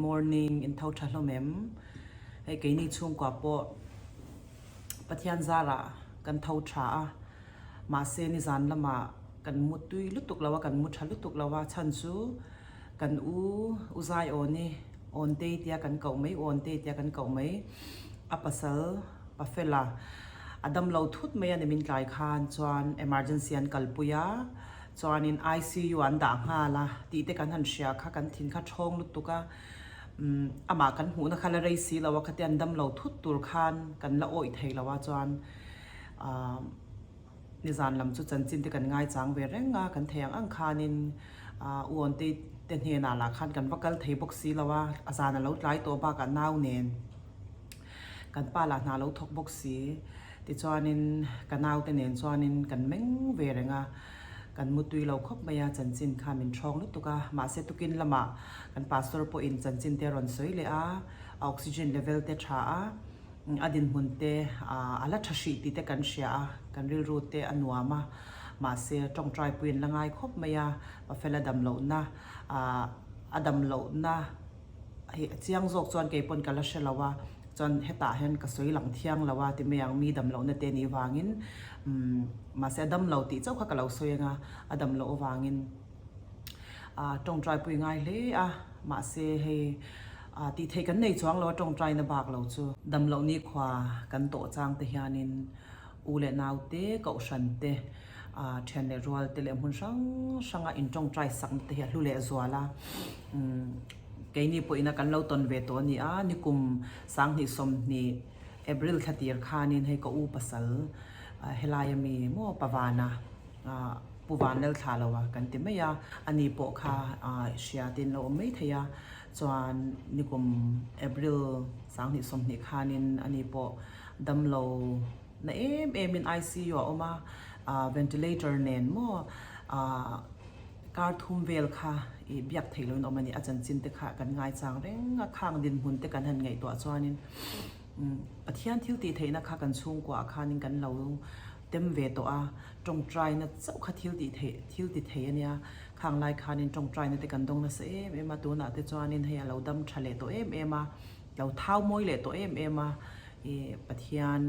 Morning in tho tha hlawm em? Hei keini chhungkua pawh Pathian zarah kan tho tha a, mahse nizan lamah kan mu tui lutuk lo a, kan mu tha lutuk lo a, chhan chu kan u u Zaiawni Awntei tia kan koh mai, u Awntei tia kan koh mai, a pasal Pafela a damlo thut mai a ni min tlai khan chuan emergency an kalpui a. Chuanin ICU an dah nghal a tih te kan han hria kha kan thin kha thawng lutuk a, umm amah kan hmuhna kha la rei si lo a khatia an dam lo thut tur khan kan la awih thei lo a chuan aah nizan lam chu chanchin te kan ngaichang ve reng a kan thei ang ang khanin aah u Awntei te hnenah lah khan kan va kal thei bawk si lo a, a zan a lo tlai tawh bakah nau nen. Kan pa lah hna lo thawk bawk si. Tichuanin ka naute nen chuanin kan meng ve reng a, kan mu tui lo khawp mai a, chanchin kha min thawng lutuk a. Mahse tukin lamah kan pastor pawhin chanchin te a rawn sawi leh a, a oxygen level te tha a, a dinhmun te a la tha hrih tih te kan hria a, kan rilru te a nuam a. Mahse tawngtai puiin la ngai khawp mai a, Pafela damlohna, a damlohna, Hei a chiang zawk chuan kei pawn ka la hre lo a, chuan hetah hian ka sawi lang thiang lo a ti mai ang mi dam lohna te nih vangin umm mahse a dam lo tih chauh kha ka lo sawi ang a, a dam loh avangin ah tawngtai pui ngai hle a mahse hei ah tih theih kan nei chuang lo a tawngtai na bak lo chu. Dam loh nikhua kan tawh chang te hianin u leh nau te kohhran te Thian leh rual te leh hmun hrang hranga in tawngtai sakna te hi a hlu leh zual a. Keini pawhin a kan lo tawn ve tawh a ni a, nikum 2020 April thla tir khanin hei ka u pasal helai ami maw Pavana Pu Vanlal thla lo a kan ti mai a, ani pawh kha hria te in lo awm mai thei a, chuan nikum April 2020 khanin ani pawh damlo Na em em in ICU ah awm a, ah ventilator nen maw ah kar thum vel kha ih biak theih loin awm a ni. A chanchin te kha kan ngaichang reng a, khang dinhmun te kan han ngaihtuah chuanin umm Pathian thil tih theihna kha kan chhungkuah ah khanin kan lo tem ve tawh a, tawngtaina chauh kha thil tih theih thil ti thei a nia. Khang lai khanin tawngtaina te kan dawng nasa em em a, tunah te chuanin hei a lo dam tha leh tawh em em a, lo thau mawi leh tawh em em a. I Pathian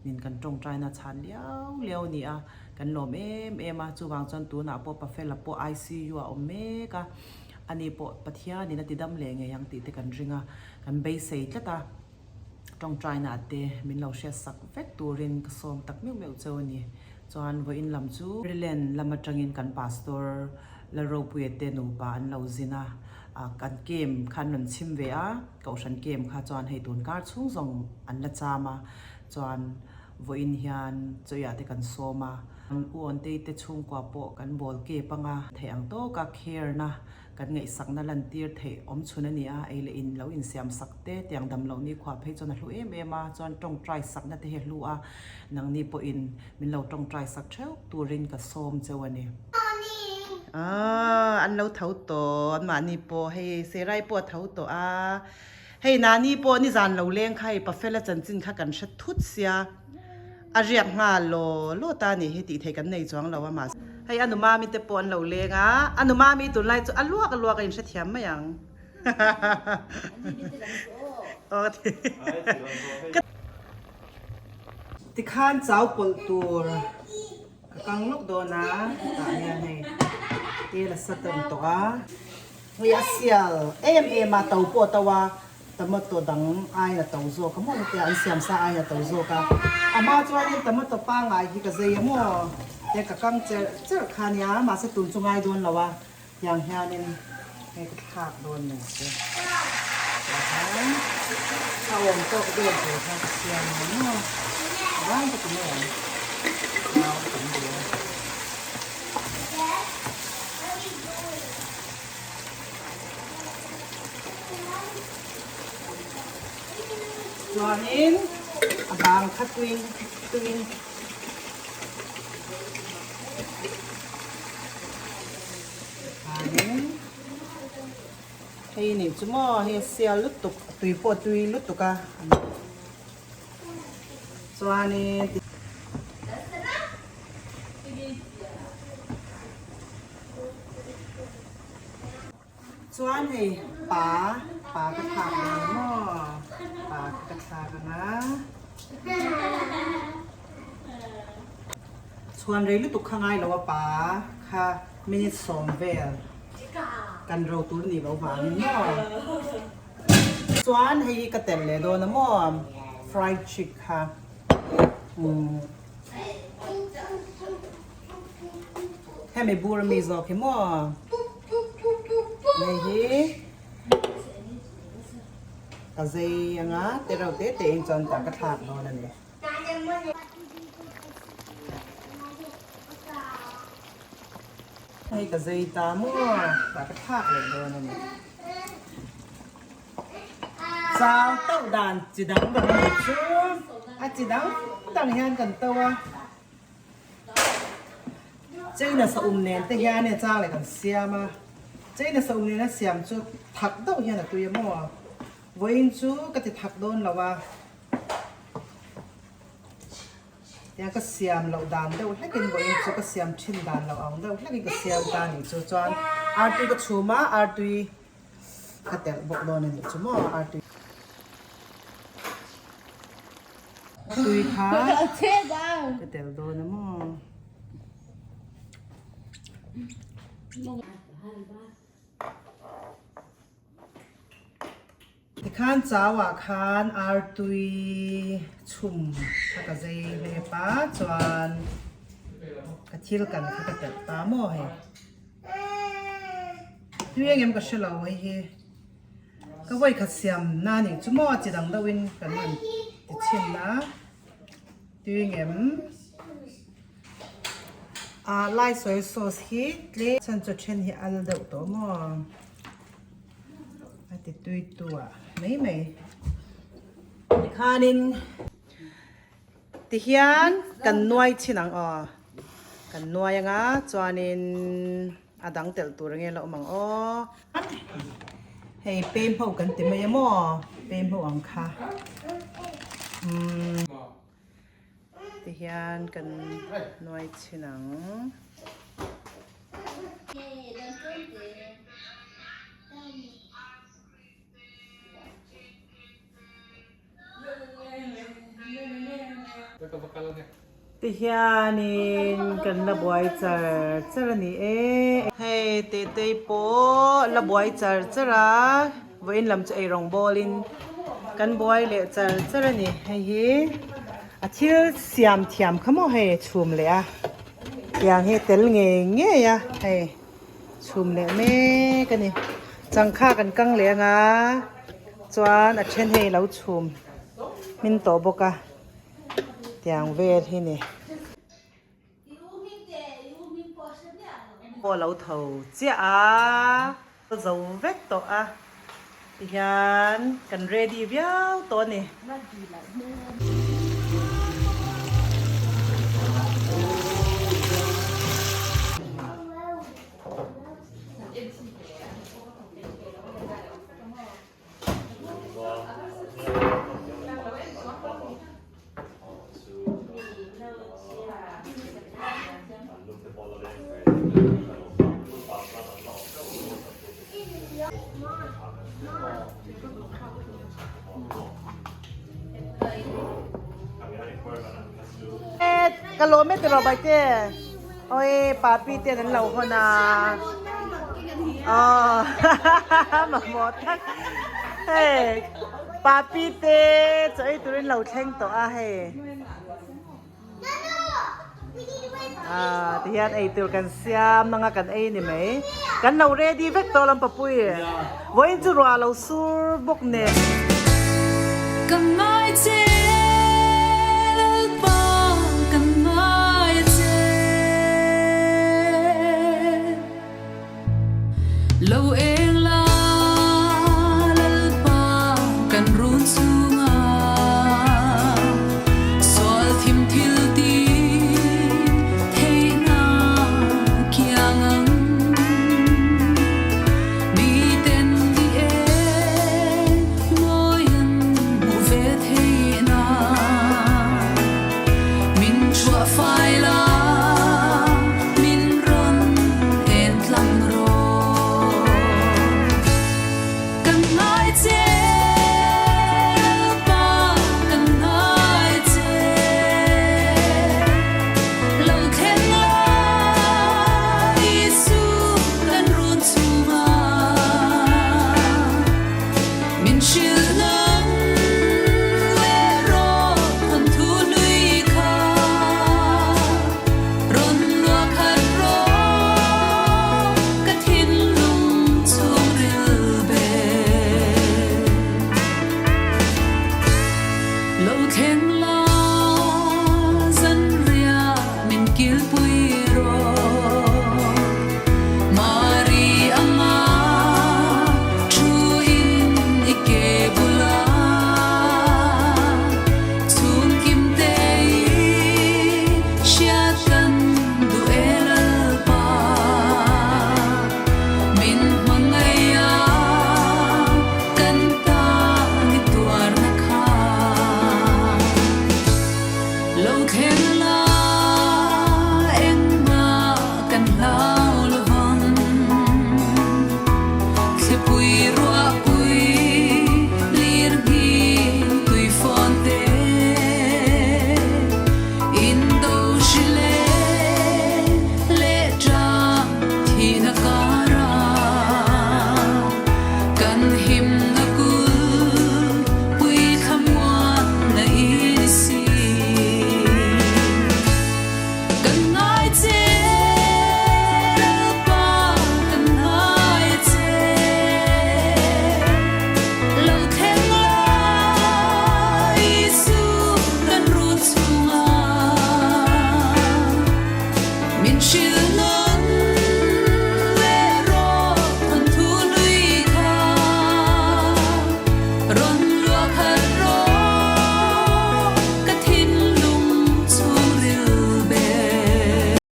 in kan tawngtaina chhan liau liau a ni a, kan lawm em em a, chuvang chuan tunah pawh Pafela pawh ICU ah a awm mek a, ani pawh Pathian in a ti dam leh ngei ang tih te kan ring a, kan beisei tlat a, tawngtaina te min lo hriat sak vek turin ka sawm tak meuh meuh cheu a ni. Chuan vawiin lam chu Maryland lam atangin kan Pastor Lalropuia te nupa an lo zin a, kan camp kha an rawn chhim ve a, Kohhran camp kha chuan hei tun kar chhung zawng an la cham a, chuan vawiin hian chawia te kan sawm a, U Awntei te chhungkua pawh kan bawl kep anga theih ang tawka care na kan ngaihsakna lantir theih awm chhun a ni a, ei leh in lo insiam sak te tiang dam loh nikhua phei chuan a hlu em em a, chuan tawngtai sakna te hi a hlu a, nangni pawhin min lo tawngtai sak theuh turin ka sawm cheu a ni. Aaa an lo tho tawh an mahni pawh hei Serai pawh a tho tawh a hei Nani pawh nizan lo leng kha hei Pafela chanchin kha kan hre thut sia a riak nghal law law ta a nih hi tih theih kan nei chuang lo a mahse hei a numami te pawh an lo leng a a numami tunlai chu a luak a luak a inhrethiam mai ang Tikhan chau pawlh tur ka kang lawk dawn a, hetah hian hei tel a sa tawn tawh a. Hei a sial em em a, to pawh a to a, tomato dang aiin a to zawk a maw hetia an siam sa aiin a to zawk a. A hma chuanin tomato pangngai hi ka zei a maw, tia ka kang cherh cherh kha ania, mahse tun chu ngai dawn lo a. Tiang hianin hei ka thlak dawn ni che. Tihian a awm tawk vel tur kha ka siam ang maw. Vang ka ti mai ang. Nau ka tam ve a. Chuanin a bang kha tuin tuin. Hei nih chu maw hei a sial lutuk a tui pawh a tui lutuk a chuanin chuan hei pa. Pa ka thlak dawn a maw? Pa kha ka thlak ang a. Chhuan rei lutuk kha ngai lo a pa kha minute sawm vel kan ro tur ni lo vangin maw? Chuan hei hi ka telh leh dawn a maw? Fried chick kha. Umm. Hemi bur ami zawk hi maw? Hei hi ka zei anga te reuh te te in chuan tah ka thlak dawn a ni. Hei ka zei ta maw? Tah ka thlak leh dawn a ni. Chau tauh dan chi dang dang a ni chu a chi dang dang hian kan tauh a. China saum nen te hian hei chang leh kan siam a, China saum nena siam chu thak deuh hian a tui a maw? Vawiin chu ka ti thak dawn lo a, tiang ka siam loh dan deuh hlekin vawiin chu ka siam thin dan loh ang deuh hlekin ka siam ta a nih chu chuan artui ka chhum a, artui ka telh bawk dawn a nih chu maw artui. Tui kha ka tel dawn a maw? Tikhan chau ah khan artui chhum kha ka zei hlep a chuan ka thil kan kha ka telh ta maw hei. Tui engem ka hre lo hei hi. Ka vawi khat siam na nih chu maw chi dang deuhin kan rawn ti chhin a tui ngem ah lai soy sauce hi tlem chhan chu then hi al deuh tawh maw a ti tui tu ah mai mai tikhanin tihian kan nuai chhin ang aw kan nuai anga chuanin. A dang telh tur enge la awm ang aw. Hei pem ho kan ti mai a maw pem ho ang kha umm ti hian kan nuai chhin ang. Tihianin kan la buai char char a ni e. Hei Tetei pawh la buai char char a, vawiin lam chu eirawng bawlin kan buai leh char char a ni. Hei hi a thil siam thiam kha maw hei chhum leh a, tiang hi tel ngei ngei a hei. Chhum leh mek a ni. Changkha kan kang leh anga chuan a then hei lo chhum hmin tawh bawk a tiang vel hi ni. Pawh lo tho chiah a zo vek tawh a tihian kan ready viau tawh a ni. Ka lawm e tiraw Baite. Oi papi ten an lo hawn a. Aw mamawh tak. Hei papi te chaw ei turin lo thleng tawh a hei. Ah tihian eitur kan siam anga kan ei ni mai. Kan lo ready vek tawh lam papui. Vawiin chu ruah lo sur bawk nen. Ka ngai che Lalpa ka ngai che Lo eng la Lalpa kan run chunga Sual thim thil ti theihna kiang ang Miten i eng mawi an hmuh ve theihna. Min hrilh.